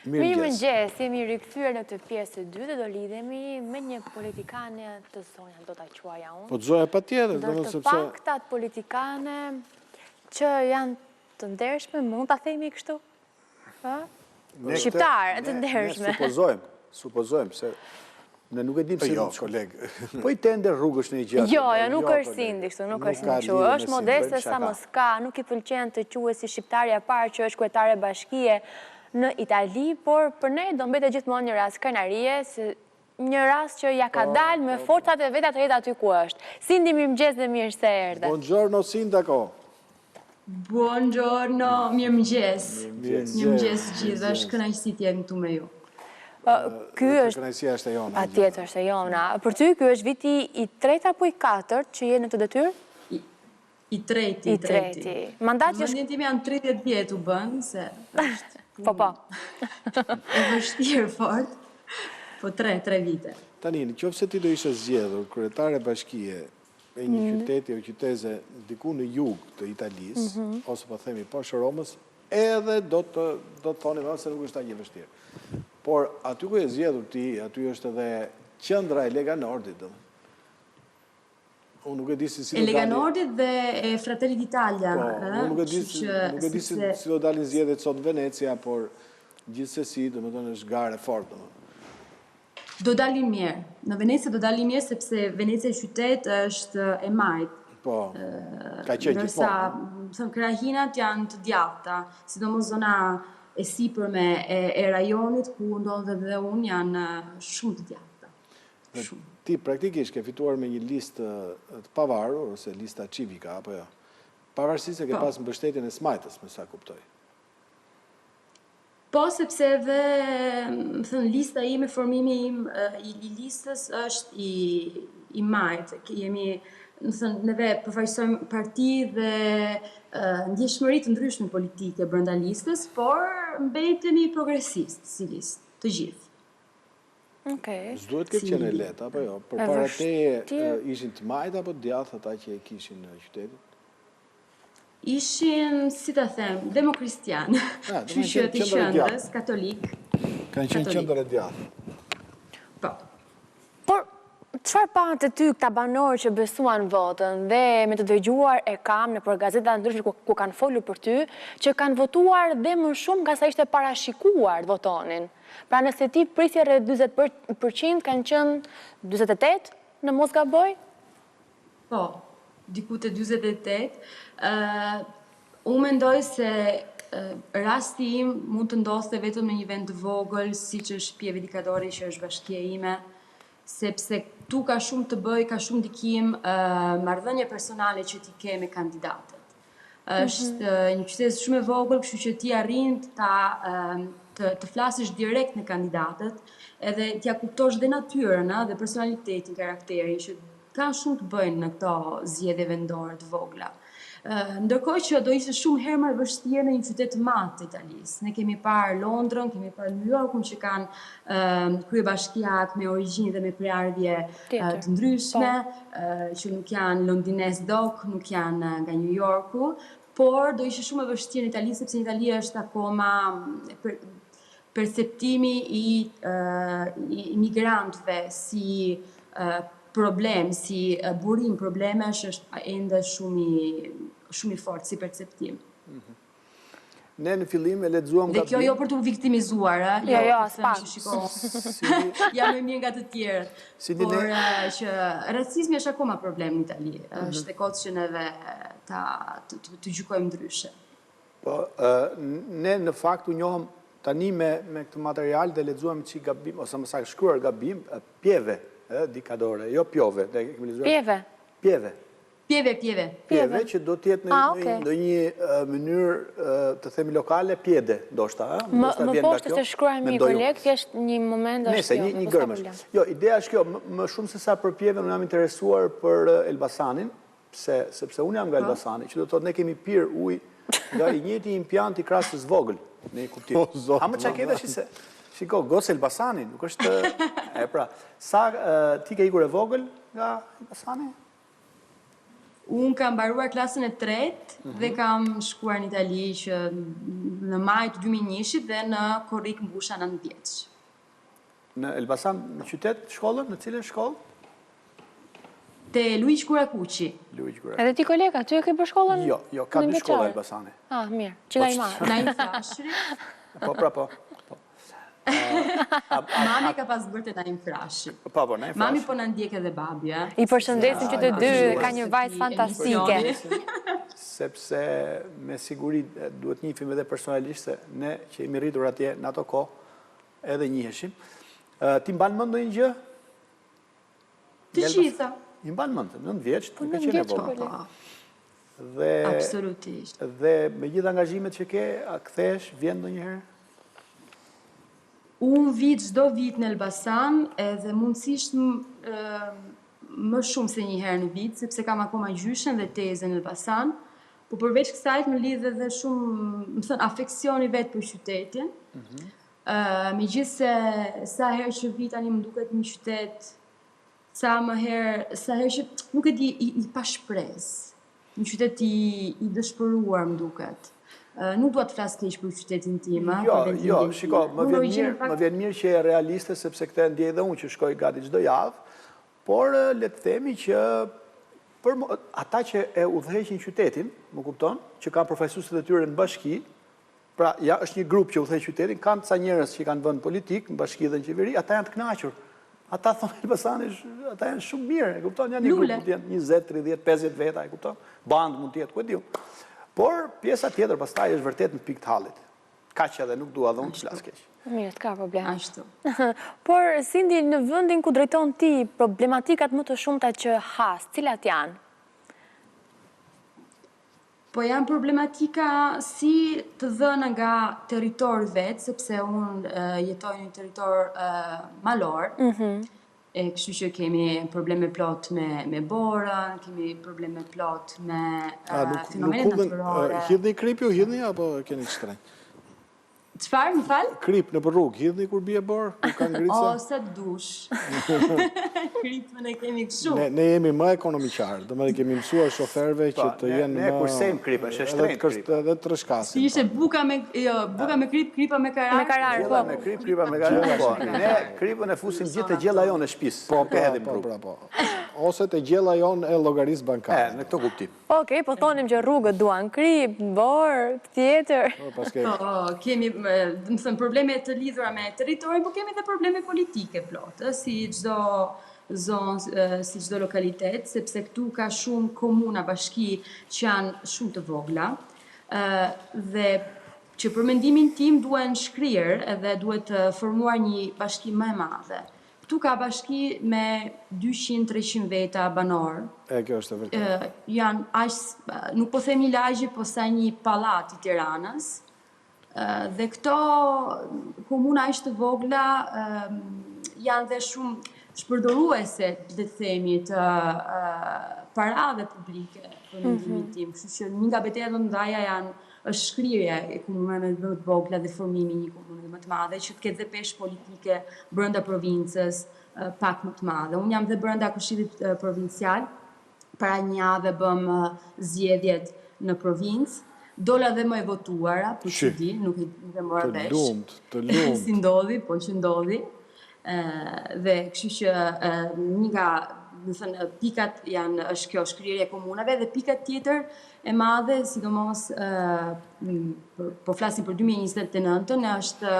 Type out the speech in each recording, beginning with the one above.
Mirëmëngjes, jemi rikthyer në këtë pjesë të dytë dhe do lidhemi me një politikane të zonja, do ta quaja unë. Po të zonja patjetër, do të sepse... Ndër të paktat politikane që janë të ndershme, mund ta themi kështu? Shqiptare, të ndershme. Ne supozojmë, supozojmë se ne nuk e dim se... Jo, koleg. Po i tender rrugësh në i gjë. Jo, jo, nuk është Sindi kështu, nuk është Sindi kështu. Është modeste sa më s'ka, nuk i pëlqen të quhet si shqiptarja e parë që është kryetare bashkie në Itali, por për ne do mbetet gjithmonë një rast krenarie, se një rast që ia ka po, dalë me po, po. forcat e veta të jetë aty ku është. Sindi, mirëmëngjes dhe mirë se erdhe. Buongiorno, sindaco. Buongiorno, mirëmëngjes. Mirëmëngjes të gjithëve, është kënaqësi të jem këtu me ju. Ky është kënaqësia është e jona. Patjetër është e jona. Për ty ky është viti i tretë apo i katërt që je në këtë detyrë? I treti, i treti. Mandati është Në mendjen tim janë 30 vjet u bën se është Po po. E vështirë fort. Po 3, 3 vite. Tani, në qoftë se ti do ishe zgjedhur kryetare bashkie e një mhm. qyteti o qyteze diku në jug të Italisë, mhm. ose po themi poshtë Romës, edhe do të do të thonim se nuk është aq e vështirë. Por aty ku je zgjedhur ti, aty është edhe qendra e Lega Nordit, domethënë. Unë nuk e di si si do dalin. E Lega Nordit dhe e Fratelli d'Italia, po, unë nuk e di si nuk e di si si do dalin zgjedhjet sot në Venecia, por gjithsesi, domethënë është garë e fortë, domethënë. Do dalin mirë. Në Venecia do dalin mirë sepse Venecia qytet është e majtë. Po. Ka qenë gjithmonë. Ndërsa, thënë krahinat janë të djathta, sidomos zona e sipërme e, e rajonit ku ndodhem dhe unë janë shumë të djathta. Shumë. Ti praktikisht ke fituar me një listë të pavarur ose lista civica apo jo? Pavarësisht se ke po. pas mbështetjen e së majtës, me sa kuptoj. Po, sepse edhe, me thënë, lista ime, formimi im i, i listës është i, i majtë. Jemi, me thënë, neve përfaqësojmë parti dhe ndjeshmëri të ndryshme politike brenda listës, por mbetemi progresistë si listë, të gjithë. Okej. S'duhet të ketë qenë e lehtë, apo jo? Përpara teje ishin të majtë apo të djathtë ata që e kishin qytetin? Ishin, si ta them, demokristianë. Ah, Kështu që të qendrës, katolik. Kanë qenë qendër e djathtë. Po. Por, çfarë panë te ty këta banorë që besuan votën dhe me të dëgjuar e kam nëpër gazeta të ndryshme ku, ku kanë folur për ty, që kanë votuar dhe më shumë nga sa ishte parashikuar të votonin. Pra nëse ti prisje rreth 40%, kanë qenë 48, në mos gaboj? Po, diku te 48. Unë mendoj se rasti im mund të ndodhte vetëm në një vend të vogël, siç është Pieve di Cadore, që është bashkia ime, sepse këtu ka shumë të bëjë, ka shumë ndikim marrëdhënia personale që ti ke me kandidatët. Është mhm. një qytet shumë e vogël, kështu që ti arrin ta të, të flasësh direkt me kandidatët, edhe t'ia kuptosh dhe natyrën, ëh, dhe personalitetin, karakterin që kanë shumë të bëjnë në këto zgjedhje vendore të vogla. Ndërkohë që do ishte shumë herë më e vështirë në një qytet të madh të Italisë. Ne kemi parë Londrën, kemi parë New Yorkun që kanë kryebashkiak me origjinë dhe me prejardhje të ndryshme, po. që nuk janë londinez dok, nuk janë nga New Yorku, por do ishte shumë e vështirë në Itali sepse në Itali është akoma per, perceptimi i, i imigrantëve si problem, si burim problemesh është ende shumë i shumë i fortë si perceptim. Mm -hmm. Ne në fillim e lexuam gabim. Dhe kjo jo për t'u viktimizuar, ë? Jo, jo, aspak. Shiko. Jam më mirë nga të tjerët. Si Por ne... që racizmi është akoma problem në Itali. Mm -hmm. Është e kotë që neve ta të, të, të gjykojmë ndryshe. Po, ne në fakt u njohëm tani me me këtë material dhe lexuam çik gabim ose më saktë shkruar gabim, Pieve, ë, di Cadore, jo Piove, ne kemi lexuar. Pieve. Pieve. Pieve, pieve. Pieve, që do të jetë në ah, ndonjë mënyrë, të themi lokale, piede, ndoshta, ë? Ndoshta vjen nga kjo. Më poshtë se shkruajmë një koleg, thjesht një moment është kjo. Nëse, një gërmë është. Jo, ideja është kjo, më shumë se sa për Pieven, unë jam interesuar për Elbasanin, pse, sepse unë jam nga po. Elbasani, që do të thotë ne kemi pirë ujë nga i njëjti impiant i Krastës vogël, në një kuptim. Po, A më ça ke tash se Shiko, gocë Elbasani, nuk është e pra, sa ti ke ikur e vogël nga Elbasani? Unë kam mbaruar klasën e tretë mm -hmm. dhe kam shkuar në Itali që në maj të 2001-shit dhe në korrik mbusha 9 vjeç. Në Elbasan, në qytet, shkollën, në cilën shkollë? Te Luigj Gurakuqi. Luigj Gurakuqi. Edhe ti koleg, aty e ke bërë shkollën? Jo, jo, ka dy shkolla Elbasani. Ah, mirë, që nga i marrë. Naim Frashëri. Po, pra, po. po. Mami ka pas bërë te Naim Frashëri. Po, po, Naim Frashëri. Mami po na ndjek edhe babi, a. I përshëndesim që të dy, ka një vajzë fantastike. Sepse me siguri duhet njihim edhe personalisht se ne që jemi rritur atje në ato kohë edhe njiheshim. Ti mban mend ndonjë gjë? Të gjitha. I mban mend, 9 vjeç, po, nuk ke qenë e vogël. Po, po. Dhe Absolutisht. Dhe me gjithë angazhimet që ke, a kthehesh, vjen ndonjëherë? Unë vij çdo vit në Elbasan edhe mundësisht më shumë se një herë në vit, sepse kam akoma gjyshen dhe tezen në Elbasan. Po përveç kësaj më lidh edhe shumë, me thënë, afeksioni vetë për qytetin. Mm -hmm. Megjithëse sa herë që vij tani më duket një qytet sa më herë, sa herë që nuk e di i, i pashpresë. Një qytet i i dëshpëruar më duket. Nuk dua të flas keq për qytetin tim, ëh, jo, për jo, shiko, më vjen mirë, më vjen mirë që je realiste sepse këtë e ndjej dhe unë që shkoj gati çdo javë, por le të themi që për ata që e udhëheqin qytetin, më kupton, që kanë përfaqësuesit e tyre në bashki, Pra, ja, është një grup që udhëheq qytetin, kanë ca njerëz që i kanë vënë në politikë, në bashki dhe në qeveri, ata janë të kënaqur. Ata thonë Elbasani, ata janë shumë mirë, e kupton, janë një grup, mund të jenë 20, 30, 50 veta, e kupton? Bandë mund të jetë, ku e di unë. Por pjesa tjetër pastaj është vërtet në pikë të hallit. Kaq edhe nuk dua dhe unë të flas keq. Mirë, s'ka problem. Ashtu. Por Sindi, në vendin ku drejton ti, problematikat më të shumta që has, cilat janë? Po janë problematika si të dhëna nga territori vetë, sepse unë jetoj në një territor malor, mm -hmm. e kështu që kemi probleme plot me, me borën, kemi probleme plot me A, nuk, fenomenet nuk natyrore. Hidhni kripë ju, hidhni apo keni të shtrenjtë? Çfarë, më fal? Kripë nëpër rrugë, hidhni kur bie borë, kur ka ngrica? O, sa të dush. Kripën e kemi kështu. Ne, ne jemi më ekonomiqarë, domethënë kemi mësuar shoferëve që po, të jenë më... Ne kursejmë kripën, është e shtrenjtë kripa. Edhe të rrëshqasim. Si ishte buka me, jo, buka me kripë, kripa me karar. Me karar, po. Me kripë, kripa me karar, po. Ne kripën e fusim gjithë te gjella jonë e shpisë. Po, po, po, po, po. Ose te gjella jonë e llogarisë bankare. E, në këtë kuptim. Okej, po thonim që rrugët duan kripë, borë, tjetër. Po, paske. Po, kemi, domethënë, probleme të lidhura me territorin, po kemi dhe probleme politike plot, ë, si çdo zonë, si çdo lokalitet, sepse këtu ka shumë komuna, bashki që janë shumë të vogla, ë dhe që për mendimin tim duhen shkrirë edhe duhet formuar një bashki më e madhe. Këtu ka bashki me 200-300 veta banorë. E, kjo është e vërtetë. Janë aq, nuk po them një lagje, po sa një pallat i Tiranës. Dhe këto komuna aq të vogla janë dhe shumë shpërdoruese, le të themi, të parave publike, për mendimin mhm. tim. Kështu që një nga betejat më të mëdha janë është shkrirja e komunave më të vogla dhe formimi i një komune më të madhe që të ketë dhe peshë politike brenda provincës pak më të madhe. Unë jam dhe brenda Këshillit Provincial, para një jave bëmë zgjedhjet në provincë, dola dhe më e votuara, për çudi, nuk e nuk e mora vesh. Të lumtë, të lumtë. Si ndodhi, po që ndodhi. Dhe kështu që një nga, domethënë, pikat janë është kjo shkrirja e komunave dhe pika tjetër e madhe, sidomos po flasim për 2029-ën, është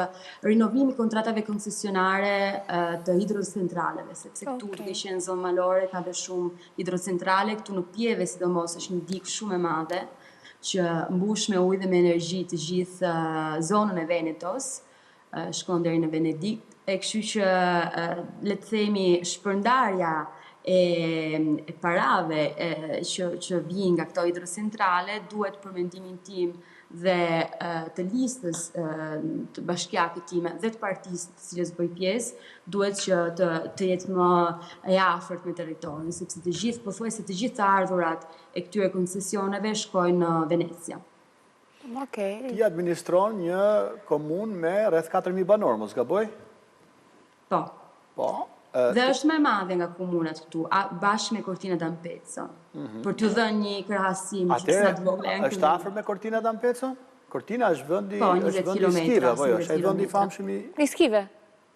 rinovimi i kontratave koncesionare të hidrocentraleve, sepse këtu okay. duke qenë zonë malore ka dhe shumë hidrocentrale, këtu në Pieve sidomos është një digë shumë e madhe që mbush me ujë dhe me energji të gjithë zonën e Venetos, shkon deri në Venedik, e kështu që le të themi shpërndarja e, e parave e, që që vijnë nga këto hidrocentrale duhet për mendimin tim dhe të listës të bashkiake time dhe të partisë të cilës bëj pjesë, duhet që të të jetë më e afërt me territorin, sepse të gjithë pothuajse të gjithë të ardhurat e këtyre koncesioneve shkojnë në Venecia. Okej. Ti administron një komunë me rreth 4.000 banorë, mos gaboj? Po. Po. Dhe është më e madhe nga komunat këtu, bashkë me Cortina d'Ampezzo. Mhm. Për t'ju dhënë një krahasim që sa të vogla janë. Është afër me Cortina d'Ampezzo? Cortina është vendi, po, është vendi i skive, apo jo, është ai vendi i famshëm i I skive.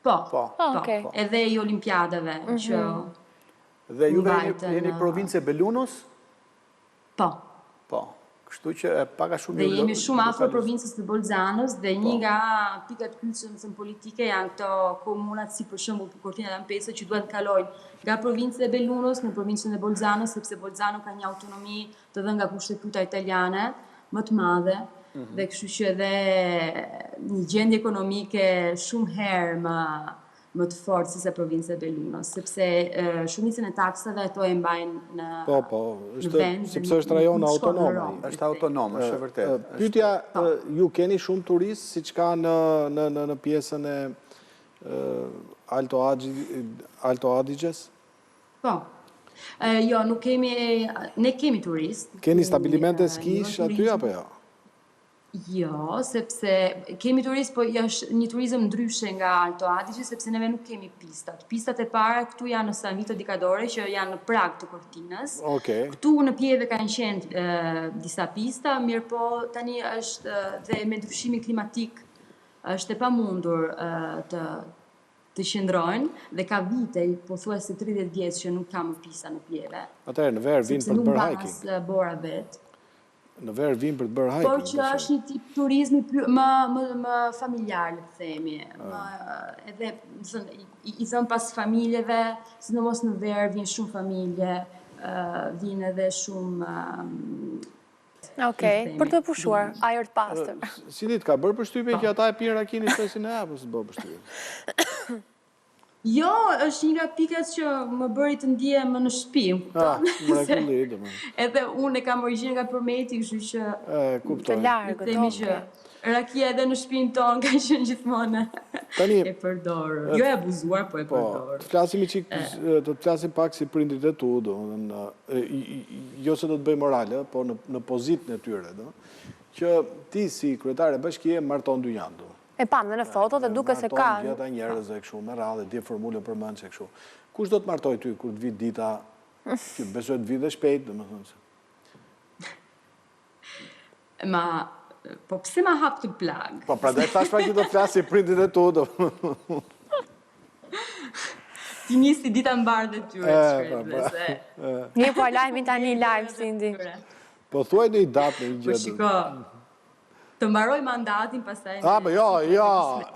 Po. Po. Po. po. Edhe i olimpiadave mhm. që Dhe ju jeni provincë e Bellunos? Po. Po. Kështu që pak a shumë Dhe jemi shumë afër provincës të Bolzanos dhe një po. nga pikat kyçe domethënë politike janë këto komunat si për shembull Cortina d'Ampezzo që duan të kalojnë nga provinca e Bellunos në provincën e Bolzanos sepse Bolzano ka një autonomi të dhënë nga kushtetuta italiane më të madhe mm -hmm. dhe kështu që edhe një gjendje ekonomike shumë herë më më të fortë se sa provinca e Bellunos, sepse shumicën e taksave ato e mbajnë në Po, po, është vend, sepse është rajon autonom. Është autonom, është e vërtetë. Pyetja, po. ju keni shumë turistë siç ka në në në në pjesën e Alto Adige, Alto Adiges? Po. Jo, nuk kemi, ne kemi turistë. Keni stabilimente skish aty apo jo? Jo, sepse kemi turistë, po është një turizëm ndryshe nga Alto Adige, sepse neve nuk kemi pistat. Pistat e para këtu janë në San Vito di Cadore, që janë në prag të Cortinës. Okej. Këtu në Pieve kanë qenë e, disa pista, mirëpo tani është dhe me ndryshimin klimatik është e pamundur e, të të qëndrojnë dhe ka vite, pothuajse 30 vjet që nuk ka më pista në Pieve. Atëherë në verë vijnë për të bërë hiking. Sepse nuk mban as bora vetë. Në verë vijnë për të bërë hiking. Por që është një tip turizmi më më më familjar, le të themi. Më edhe, domethënë, i, i dhënë pas familjeve, sidomos në verë vijnë shumë familje, vijnë edhe shumë Okej, për të pushuar, ajër të pastër. Sindi, të ka bërë përshtypje që ata e pinë rakinë njësoj si ne apo s'të bën përshtypje? Jo, është një nga pikat që më bëri të ndihem më në shtëpi, më kupton? Ah, mrekulli, domethënë. Edhe unë e kam origjinën nga Përmeti, kështu që e kuptoj. Të largët, themi që rakia edhe në shtëpinë tonë ka qenë gjithmonë Tani, e përdorur. Jo e abuzuar, po e po, përdorur. Të flasim një çik, të të flasim pak si prindërit e tu, domethënë, jo se do të bëj moral, po në në pozitën e tyre, domethënë, që ti si kryetare bashkie marton dynjanë, domethënë. E pamë dhe në foto dhe duket se ka. Marton gjithë ata njerëz e kështu me radhë, e di formulën përmendsh e kështu. Kush do të martojë ty kur të vijë dita që besoj të vijë dhe shpejt, domethënë se. Ma po pse ma hap këtë plagë? Po prandaj thashë pra që do flas si prindërit e tu, do. T'i nisi dita mbarë dhe tyre të shkretëve pra. se. Një po lajmin tani live Sindi. Po thuaj një datë një gjë. Po shiko. Të mbaroj mandatin pastaj. Ah, po jo, jo,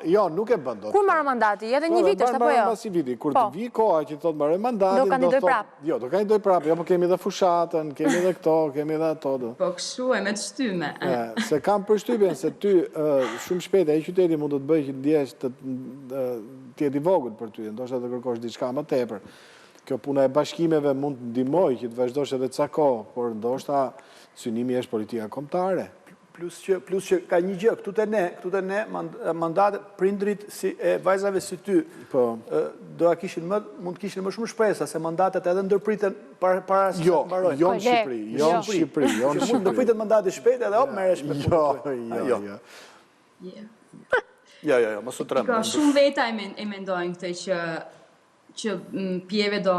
jo, nuk e bën dot. Kur mbaron mandati? Edhe një po, vit është apo jo? Mbas një viti, kur të po. vijë koha që thotë mbaroj mandatin, do kandidoj prap. Jo, do kandidoj prap. Jo, po kemi edhe fushatën, kemi edhe këto, kemi edhe ato do. Po kështu e me të shtyme. Se kam përshtypjen se ty shumë shpejt ai qyteti mund të të bëjë që të ndjesh të të jetë i vogël për ty, ndoshta të kërkosh diçka më tepër. Kjo puna e bashkimeve mund të ndihmojë që të vazhdosh edhe ca kohë, por ndoshta synimi është politika kombëtare. Plus që, plus që ka një gjë, këtu te ne, këtu te ne, mandatet, prindërit si, e vajzave si ty, po. do a kishin më, mund të kishin më shumë shpresa, se mandatet edhe ndërpriten para, para se jo, të mbarojnë. Jo, në Shqipëri, jo në Shqipëri, jo në Shqipëri. Mund ndërpritet mandati shpejt edhe hop, merresh me jo, jo, jo, jo. Jo, jo, jo, mos u tremb. Ka shumë veta e, e mendojnë këtë që që Pieve do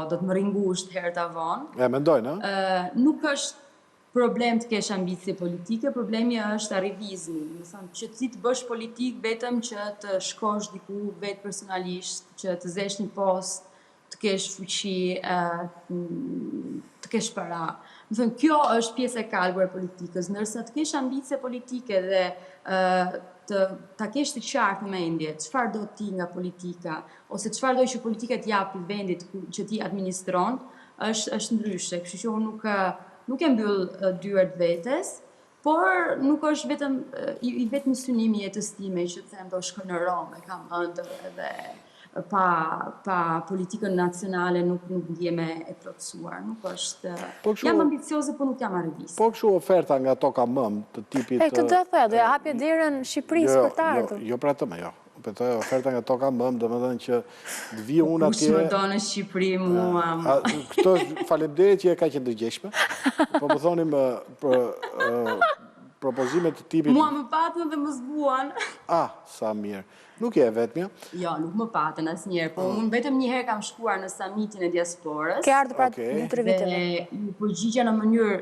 do të më rri ngushtë herët a vonë. E mendojnë, ë? Nuk është problem të kesh ambicie politike, problemi është arrivizmi, domethënë që ti të bësh politikë vetëm që të shkosh diku vetë personalisht, që të zesh një post, të kesh fuqi, të kesh para. Domethënë kjo është pjesa e kalbur e politikës, ndërsa të kesh ambicie politike dhe të ta kesh të qartë në mendje çfarë do ti nga politika ose çfarë do që politika t'i japi vendit që ti administron, është është ndryshe, kështu që unë nuk nuk e mbyll dyert vetes, por nuk është vetëm i, i vetmi synim i jetës time që të them do shkoj në Romë, e kam ëndërr edhe pa pa politikën nacionale nuk nuk ndihem e plotësuar, nuk është po kështu, jam ambicioze, po nuk jam arriviste. Po kështu oferta nga toka mëmë të tipit E këtë do të thoja, do ja hapje derën Shqipërisë jo, për të jo, ardhur. Jo, jo për atë më jo. Po thoja oferta nga toka mëmë, domethënë që të vi po unë atje... Kush më do në Shqipëri mua? Këto, faleminderit që e kaq e ndërgjegjshme. Po më thonim për... Propozime të tipit... Mua më patën dhe më zbuan. Ah, sa mirë. Nuk je e vetmja. Jo, nuk më patën asnjëherë, po unë vetëm një herë kam shkuar në samitin e diasporës. Ke ardhur pra 2-3 vite. Dhe iu përgjigja në mënyrë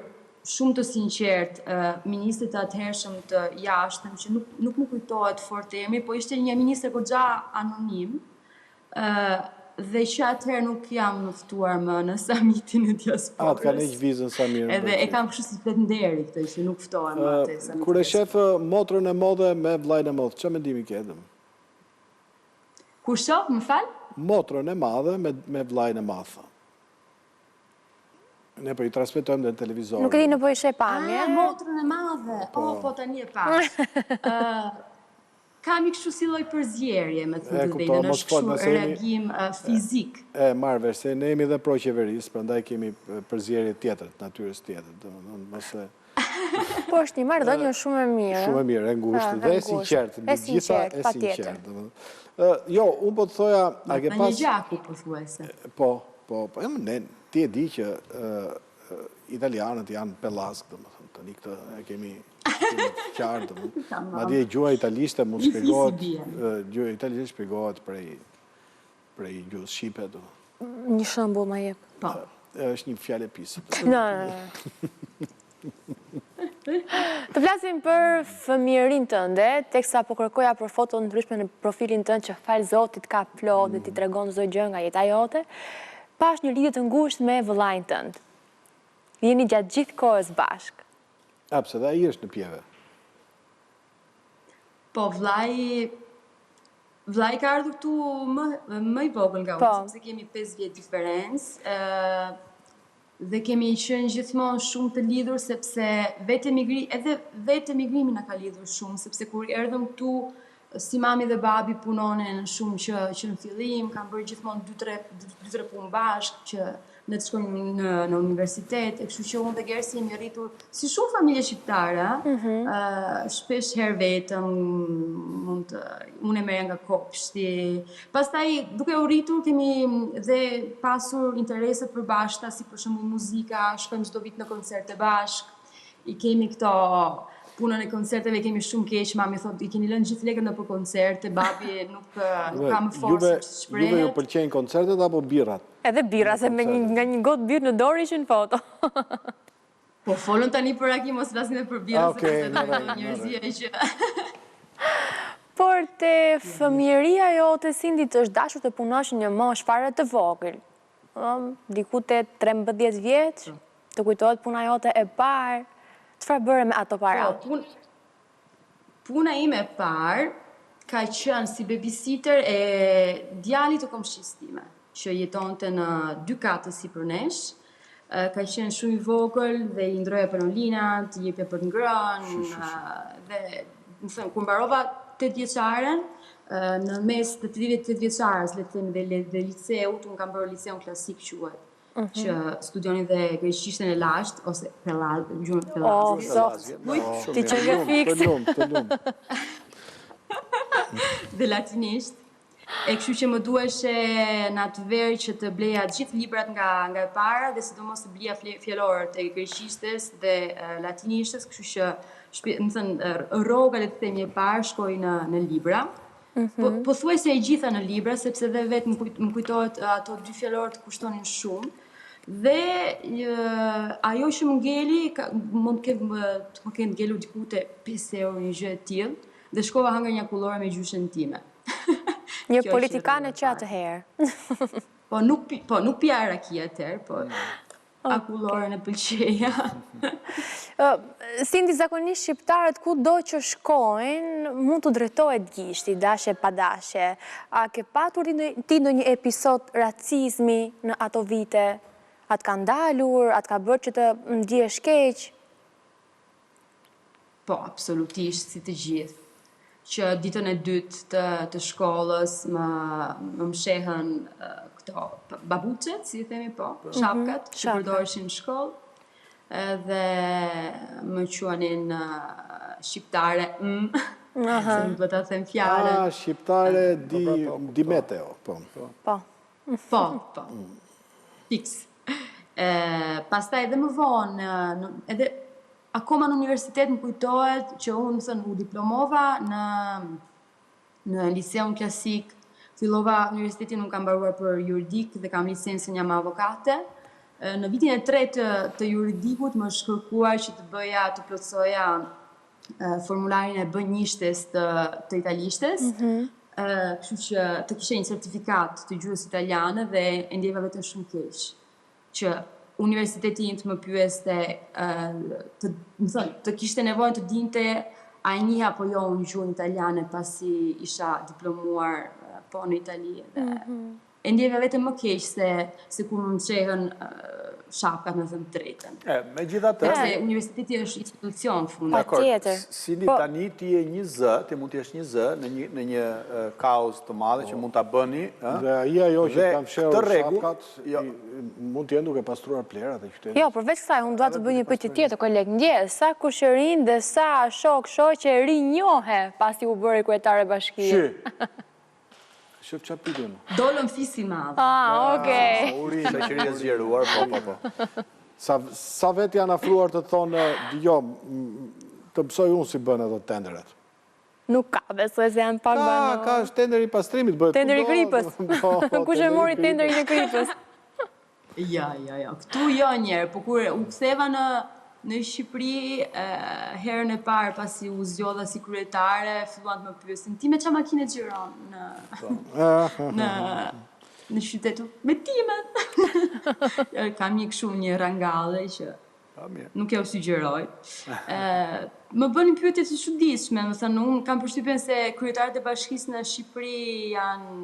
shumë të sinqertë ministrit të atëhershëm të jashtëm, që nuk nuk më kujtohet fort emri, po ishte një ministër goxha anonim, Dhe që atëherë nuk jam ftuar më në samitin e diasporës. A, të kanë heq vizën sa mirë. Edhe e kam kështu si fletë nderi këtë që nuk ftohem më te samiti. Kur e shef motrën e modhe me vllain e modh, ça mendimi ke dëm? Kur shoh, më fal? Motrën e madhe me me vllain e madh. Ne po i transmetojmë dhe në televizor. Nuk e di në po i sheh pamje. Ah, motrën e madhe. Po, oh, po tani e pashë. Kam një kështu si lloj përzierje, me thënë të drejtën, është kështu reagim fizik. E marr vesh, se ne jemi dhe pro qeverisë, prandaj kemi përzierje tjetër, të natyrës tjetër, domethënë mos e Po është një marrëdhënie shumë e mirë. Shumë e mirë, e ngushtë dhe e sinqertë, mbi të gjitha e sinqertë, domethënë. Jo, unë po të thoja, a ke pas Një gjaku pothuajse. Po, po, po, ne ti e di që italianët janë pellazg, domethënë, tani këtë e kemi të qartë, domethënë. Madje gjuha italishte mund të shpjegohet, gjuha italishte shpjegohet prej prej gjuhës shqipe, domethënë. Një shembull ma jep. Po. Është një fjalë e pisët. No, no, no. Të flasim për fëmijërinë tënde, teksa po kërkoja për foto të ndryshme në profilin tënd që falë Zotit ka plot dhe ti mm. tregon çdo gjë nga jeta jote. Pashë një lidhje të ngushtë me vëllain tënd. Jeni gjatë gjithë kohës bashkë. A, pse dhe ai është në Pieve? Po, vllai Vllai ka ardhur këtu më më i vogël nga unë, po. sepse kemi 5 vjet diferencë. Ë dhe kemi qenë gjithmonë shumë të lidhur sepse vetë emigri edhe vetë emigrimi na ka lidhur shumë sepse kur erdhëm këtu si mami dhe babi punonin shumë që që në fillim kanë bërë gjithmonë 2-3 2-3 punë bashkë që ne të shkojmë në në universitet, e kështu që unë dhe Gersi jemi rritur si shumë familje shqiptare, ëh, mm -hmm. uh, shpesh herë vetëm mund të unë e merrja nga kopshti. Pastaj duke u rritur kemi dhe pasur interese të përbashkëta si për shembull muzika, shkojmë çdo vit në koncerte bashkë. I kemi këto punën e koncerteve kemi shumë keq, mami thotë i keni lënë gjithë lekët nëpër koncerte, babi nuk nuk ka më forcë të shprehet. Juve ju pëlqejnë koncertet apo birrat? Edhe birra, se me një, nga një gotë birrë në dorë ishin në foto. Po folëm tani për raki, mos flasim edhe për birrë, se pastaj do mendojë njerëzia që... Por te fëmijëria jote, Sindi, të është dashur të punosh në një moshë fare të vogël. Diku te 13 vjeç, po. të kujtohet puna jote e parë. Çfarë bëre me ato para? Po, Puna ime e parë ka qenë si babysitter e djalit të komshisë time, që jetonte në dy kate sipër nesh. Ka qenë shumë i vogël dhe i ndërroja panolinat, i jepja për të ngrënë dhe me thënë kur mbarova 8 vjeçaren, në mes të 8 vjeçares, le të themi dhe, dhe liceut, unë kam bërë liceun klasik quhet. Mhm. që studionin dhe greqishten e lashtë ose pellaz, gjuhën pellazge. Oh, zot. Ti që nga fiks. Të lumë, të lumë. Dhe latinisht. E kështu që më duheshe në atë verë që të bleja gjithë librat nga nga e para dhe sidomos të blija fjalorët e greqishtes dhe latinishtes, kështu që shpi, me thënë rroga le të themi e parë shkoi në në libra. Po, mhm. pothuajse e gjitha në libra, sepse dhe vetë më, kujt, më kujtohet ato dy fjalorët kushtonin shumë. Dhe një, ajo që më ngeli, ka, mund të ketë më, të më kenë ngelur diku te 5 euro një gjë e tillë, dhe shkova hëngra një akullore me gjyshen time. Një politikane që atëherë. po nuk po nuk pija raki atëherë, po mm. Akulloren e pëlqeja. Sindi zakonisht shqiptarët kudo që shkojnë, mund t'u drejtohet gishti, dashje pa dashje. A ke patur ti ndonjë episod racizmi në ato vite? A të ka ndalur, a të ka bërë që të ndihesh keq? Po, absolutisht, si të gjithë. Që ditën e dytë të, të shkollës më, më mshehën këto babuçet, si i themi po, mhm, shapkat mm -hmm, që përdoreshin në shkollë, edhe më quanin shqiptare, mm, se nuk do ta them fjalën. Ah, shqiptare di, po, pra, po, di meteo, po. Po. Po, po. Fiks. E, pastaj edhe më vonë, edhe. Akoma në universitet më kujtohet që unë, domethënë, u diplomova në në liceun klasik, fillova universitetin, unë kam mbaruar për juridik dhe kam licencën jam avokate. Në vitin e tretë të, të juridikut më është kërkuar që të bëja, të plotësoja formularin e B1-shtes të, të italishtes. Mm -hmm. Kështu që të kisha një certifikatë të gjuhës italiane dhe e ndjeva veten shumë keq. Që universiteti im të më pyeste, të, domethënë, të kishte nevojë të dinte a e njihja apo jo unë gjuhën italiane pasi isha diplomuar po në Itali dhe mm -hmm. E ndjeva veten më keq se se kur më mshehën shapkat me thënë të drejtën. E, megjithatë... Sepse universiteti është institucion fundit. Patjetër. Sindi, po- tani ti je një zë, ti mund të jesh një zë në një, në një kauzë të madhe që po. mund ta bëni. Dhe ai ajo që kanë fshehur shapkat, jo. mund të jenë duke pastruar plehrat e qytetit. Jo, përveç kësaj, unë dua të bëj një pyetje tjetër, koleg. Ndjesë, sa kushërinj dhe sa shokë, shoqe rinjohe pasi u bëre kryetare bashkie? Shi! Shef ça pyetje më? Dolëm fis i madh. Ah, okej. Okay. Shoqëri e zgjeruar, po, po, po. Sa, sa vetë janë afruar të thonë, jo, të mësoj unë si bëhen ato tenderet. Nuk ka, besoj se janë pak banorë. Ka, ka, është tenderi i pastrimit, bëhet. Tenderi i kripës. Po, po, Kush e mori tenderin e kripës? Jo, jo, jo. Këtu jo njëherë, po kur u ktheva në në Shqipëri, herën e parë pasi u zgjodha si kryetare, filluan të më pyesin, ti me ça makine xhiron në po. në në qytet me timen. Kam një kështu një rrangalle që po, nuk e u sugjeroj. Ë më bënin pyetje të çuditshme, domethënë unë kam përshtypjen se kryetarët e bashkisë në Shqipëri janë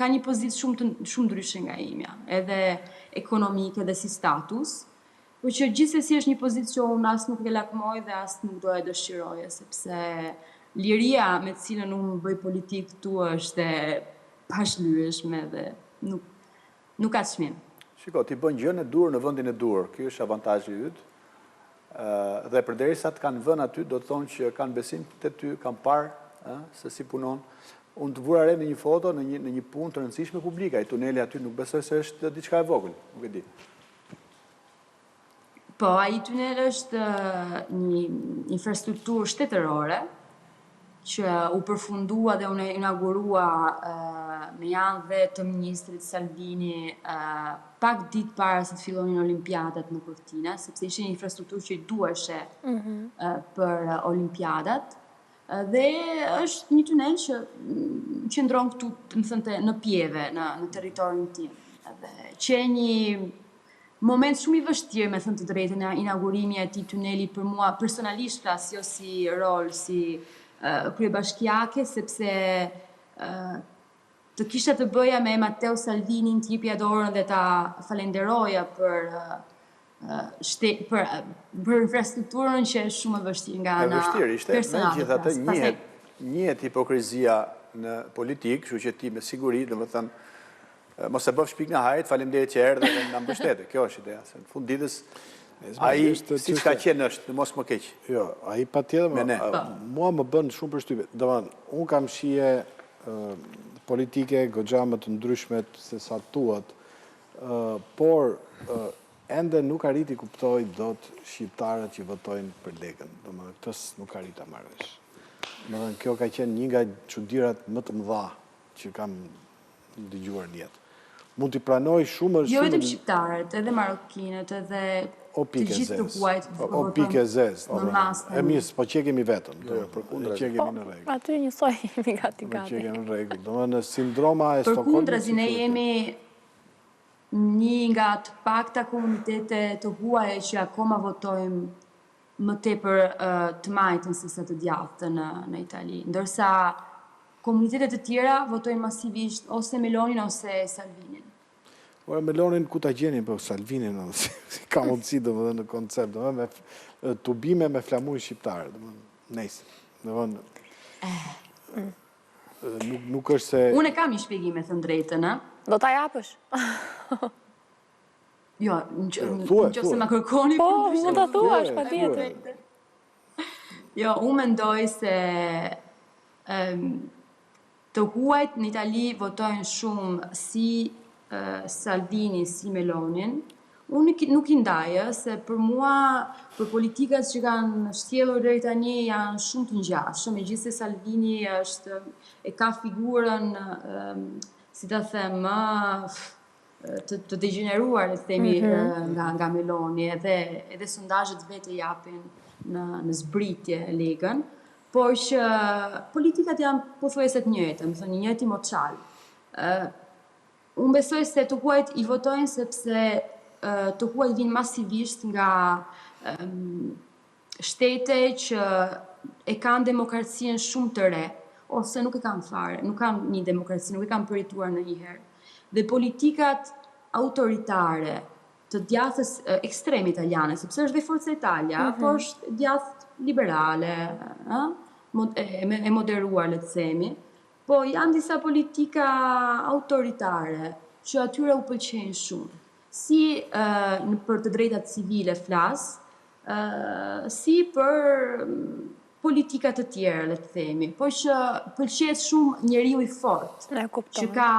ka një pozitë shumë të shumë ndryshe nga imja, edhe ekonomike dhe si status, por që gjithsesi është një pozitë që unë as nuk e lakmoj dhe as nuk do e dëshiroja, sepse liria me të cilën unë bëj politikë këtu është e pashlyeshme dhe nuk nuk ka çmim. Shiko, ti bën gjënë e duhur në vendin e duhur. Ky është avantazhi yt. Dhe përderisa të kanë vënë aty, do të thonë që kanë besim te ty, kanë parë, ë, se si punon. Unë të vura re në një foto, në një në një punë të rëndësishme publike, ai tuneli aty nuk besoj se është diçka e vogël, nuk e di. Po, ai tunel është një infrastrukturë shtetërore që u përfundua dhe u inaugurua me anë dhe të ministrit Salvini pak ditë para se të fillonin Olimpiadat në Cortina, sepse ishte një infrastrukturë që i duheshe mm -hmm. për Olimpiadat. Dhe është një tunel që qëndron këtu, domethënë, në Pieve, në, në territorin tim. Dhe qe një Moment shumë i vështirë me thënë të drejtën inaugurimi i atij tuneli për mua personalisht flas jo si rol si kryebashkiake sepse të kisha të bëja me Matteo Salvinin t'i jepja dorën dhe ta falenderoja për shte, për për infrastrukturën që është shumë e vështirë nga ana. E vështirë ishte, megjithatë njihet njihet hipokrizia në politikë, kështu që ti me siguri, domethënë Mos e bëfsh pikën e hajrit, faleminderit që erdhe dhe na mbështete. Kjo është ideja, se në fund ditës ai siç ka qenë është, në mos më keq. Jo, ai patjetër, mua më bën shumë përshtypje. Domethënë, unë kam shije politike goxha më të ndryshme se sa tuat, por ende nuk arrij t'i kuptoj dot shqiptarët që votojnë për Legën. Domethënë, këtë nuk arrij ta marr vesh. Domethënë, kjo ka qenë një nga çudirat më të mëdha që kam dëgjuar në jetë. Mund t'i pranoj shumë Jo vetëm shqiptarët, edhe marokinët, edhe të gjithë të huajt. O pikë e zezë. Në masë. E mirë, po qekemi vetëm. Jo, jo, përkundrazi. Qekemi në rregull. Aty njësoj jemi gati gati. Qekemi në rregull. Domethënë sindroma e Stokholmit. Përkundrazi ne jemi një nga të pakta komunitete të huaja që akoma votojmë më tepër të majtën sesa të djathtën në në Itali, ndërsa komunitete të tjera votojnë masivisht ose Melonin ose Salvinin. Ore Melonin ku ta gjenin po Salvinin si, si ka mundësi domethënë në koncept domethënë me tubime me flamuj shqiptarë domethënë nejse domethënë eh. nuk nuk është se Unë kam një shpjegim me thënë drejtën, ë. Do ta japësh. Jo, në qoftë se ma kërkoni Po, mund ta thuash, patjetër. Jo, unë mendoj se të huajt në Itali votojnë shumë si Salvini, si Melonin. Unë nuk i ndaj, ë, se për mua, për politikat që kanë shtjellur deri tani janë shumë të ngjashëm, megjithëse Salvini është e ka figurën, si ta them, më të, të degjeneruar, le të themi, mm -hmm. nga nga Meloni, edhe edhe sondazhet vetë e japin në në zbritje Legën, por që politikat janë pothuajse të njëjta, domethënë i njëjti moçal. Ë Unë besoj se të huajt i votojnë sepse të huajt vijnë masivisht nga shtete që e kanë demokracinë shumë të re, ose nuk e kanë fare, nuk kanë një demokraci, nuk e kanë përjetuar ndonjëherë. Dhe politikat autoritare të djathtës ekstreme italiane, sepse është dhe Forza Italia, mm -hmm. po është djathtë liberale, ë, e moderuar le të themi, Po, janë disa politika autoritare që atyre u pëlqejnë shumë. Si në për të drejtat civile flas, si për politika të tjera, le të themi, po që pëlqehet shumë njeriu i fortë, që ka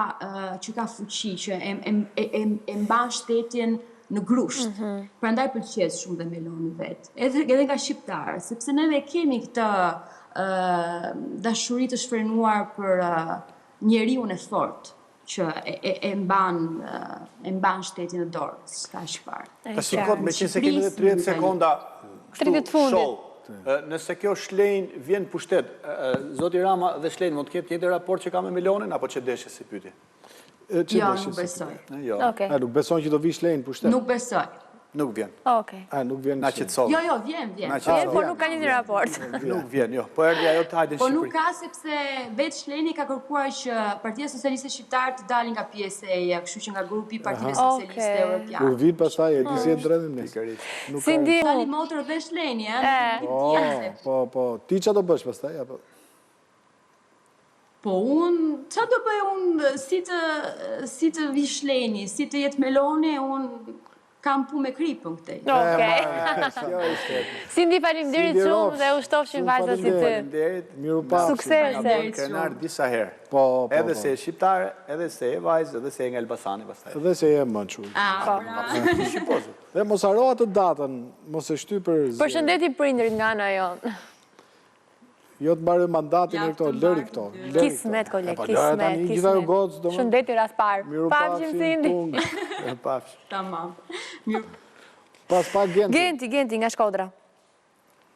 që ka fuqi, që e e e e mban shtetin në grusht. Mm -hmm. Prandaj pëlqehet shumë dhe Meloni vetë. Edhe edhe nga shqiptarët, sepse neve kemi këtë uh, dashuri të shfrenuar për uh, njeriun e fortë që e, e, e mban e mban shtetin në dorë, siç thashë parë. Tash kot, meqenëse kemi edhe 30 sekonda, kështu show. Nëse kjo Schlein vjen në pushtet, zoti Rama dhe Schlein mund të ketë të njëjtin raport që ka me Melonin apo ç'e deshe si pyetje? Jo, nuk besoj. Jo. A nuk beson që do vijë Schlein në pushtet? Nuk besoj. Nuk vjen. Okej. A nuk vjen. Na qetësove. Jo, jo, vjen, vjen. Vjen, por nuk ka një raport. Nuk vjen, jo. Po erdhi ajo të hajde në Po nuk ka sepse vetë Schleini ka kërkuar që Partia Socialiste Shqiptare të dalin nga PSE-ja, kështu që nga grupi i Partive Socialiste Europiane. Kur vijnë pastaj e di si e dredhim ne. Sindi. Dali motër dhe Schleini, ëh. Po, po, po. Ti çfarë do bësh pastaj apo? Po unë, ça do bëj unë, si të, si të vijë Schleini, si të jetë Meloni, unë kam punë me kripën këtej. Okej. Sindi, faleminderit shumë dhe u shtofshim vajza si ty. Faleminderit. Mirupafshim. Suksese. Krenar disa herë. Po, po, Edhe po. se je shqiptare, edhe se je vajzë, edhe se je nga Elbasani pastaj. Edhe se je e mençur. Po. Shqipozu. Dhe mos harro atë datën, mos e shty për zgjedhje. Përshëndeti prindërit nga ana jonë. Jo të mbaroj mandatin e këto, lëri këto. Kismet, koleg, po, kismet, kismet. Shëndeti radhë parë. Pafshim, Sindi. Pafshim. Tamam. Pas pak Genti. Genti, Genti, nga Shkodra.